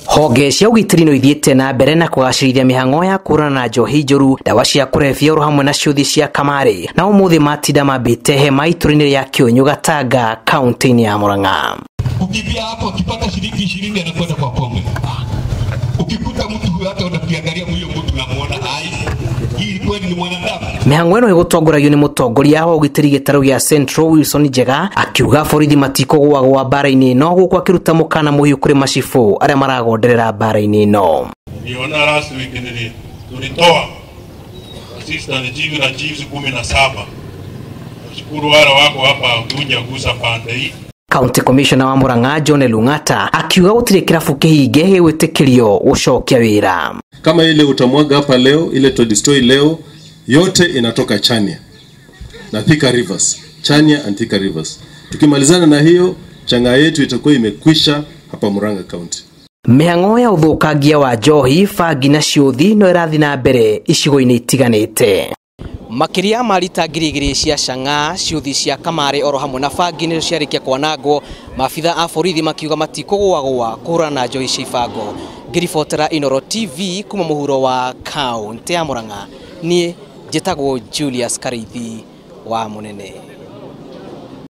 Honge cia ũgitĩri no ithiĩte na mbere na kũgacĩrithia mĩhang'o ya kũhũrana na njohi njũru, ndawa cia kũrebia oro hamwe na ciũthi cia kamarĩ. Na ũmũthĩ matinda mambĩte hema itũra-inĩ rĩa Kĩũnyũ Gatanga kaunti-inĩ ya Murang'a. Ukimbia hapo ukipata shilingi 20 anakwenda kwa pombe. Ukikuta mtu huyo hata unakiangalia huyo mtu unamuona hai. Hii kweli ni mwanadamu? Mĩhang'o ĩno ĩgũtongoragio nĩ mũtongoria wa ũgitĩri gĩtarũ gĩa Central Wilson Njega akiuga borithi matikũgũagũa mbara-inĩ ĩno gũkũ akĩruta mũkana mũhiũ kũrĩ macibũ arĩa maragonderera mbara-inĩ ĩno. Niliona last week tulitoa assistant chief na chiefs 17. Nashukuru wale wako hapa kuja gusa pande hii. County Commissioner wa Murang'a John Lung'ata akiuga gũtirĩ kĩrabu kĩhinge gĩgwĩtĩkĩrio gũcokia wĩra. Kama ile utamwaga hapa leo, ile to destroy leo, yote inatoka Chania na Thika Rivers, Chania and Thika Rivers. Tukimalizana na hiyo, changa yetu itakuwa imekwisha hapa Murang'a County. Mĩhang'o ya ũthũkangia wa njohi, bangi na ciũthi no ĩrathiĩ na mbere icigo-inĩ itiganĩte. Makĩria ma rita 2,000 cia cang'a, ciũthi cia kamarĩ oro hamwe na bangi nĩcio ciarĩkia kwanangwo, maabitha a borithi makiuga matikũgũagũa kũhũrana na njohi cia ibango. Ngĩribotera Inooro TV kuma mũhuro wa kaunti ya Murang'a, niĩ njĩtagwo Julius Kariithi wa Mũnene.